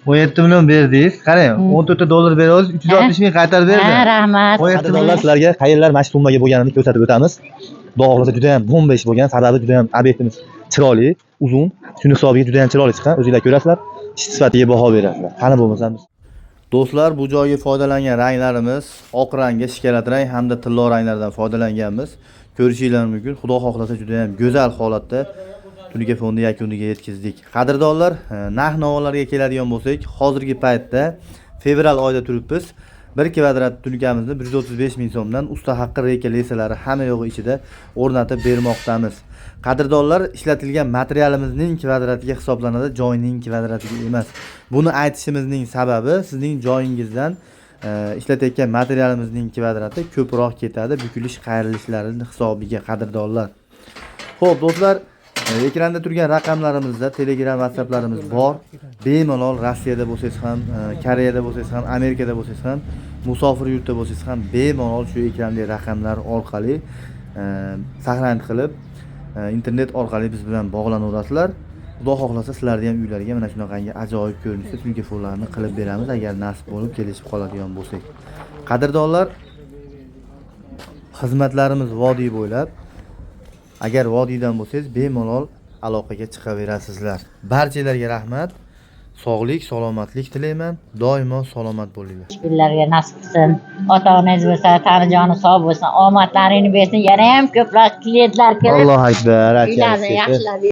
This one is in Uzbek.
17 million berdingiz. Qarang, 14 ta dollar beramiz, 360 ming qaytarib berdi. Ha, rahmat. 17 dollar sizlarga qayerlar mana shu summaga bo'lganini ko'rsatib o'tamiz. Xudo xohlasa juda ham bomba ish bo'lgan, sababi juda ham obyektimiz chiroyli, uzun, shuni hisobiga juda ham chiroyli chiqqan. O'zinglar ko'rasizlar, ish sifatiga baho berasizlar. Qani bo'lmasam biz. Do'stlar, bu joyga foydalangan ranglarimiz oq rangga shokolad rang hamda tillo ranglardan foydalanganmiz. Ko'rishinglar mumkin. Xudo xohlasa juda ham go'zal holatda tunuka fondi yakuniga yetkazdik. Qadrdonlar, narx navolarga keladigan bo'lsak, hozirgi paytda fevral oyida turibmiz. 1 kvadrat tunukamizni 135 ming so'mdan usta haqqi, reyka, lesalari hamma yo'g'i ichida o'rnatib bermoqdamiz. Qadrdonlar, ishlatilgan materialimizning kvadratiga hisoblanadi, joyning kvadratiga emas. Buni aytishimizning sababi sizning joyingizdan ishlatayotgan materialimizning kvadrati ko'proq ketadi, bukilish, qayrilishlarini hisobiga, qadrdonlar. Xo'p, do'stlar, ekranda turgan raqamlarimizda Telegram, WhatsApplarimiz bor. Bemalol Rossiyada bo'lsangiz ham, Koreyada bo'lsangiz ham, Amerikada bo'lsangiz ham, musofir yurtda bo'lsangiz ham bemalol shu ekrandagi raqamlar orqali saqlanib qilib, internet orqali biz bilan bog'lanaverasizlar. Xudo xohlasa sizlarni ham uylariga mana shunaqangi ajoyib ko'rinishda tunuka fonlarni qilib beramiz, agar nasib bo'lib kelishib qoladigan bo'lsak. Qadrdonlar, xizmatlarimiz vodiy bo'ylab. Agar vodiydan bo'lsangiz, bemalol aloqaga chiqaverasizlar. Barchalarga rahmat. Sog'lik, salomatlik tilayman. Doimo salomat bo'linglar. Kunlarga nasib qilsin. Ota onangiz bo'lsa, tani joni sog' bo'lsin, omadlaringni bersin. Yana ham ko'proq klientlar kelib, Allohu akbar. uylarni yaxshilab.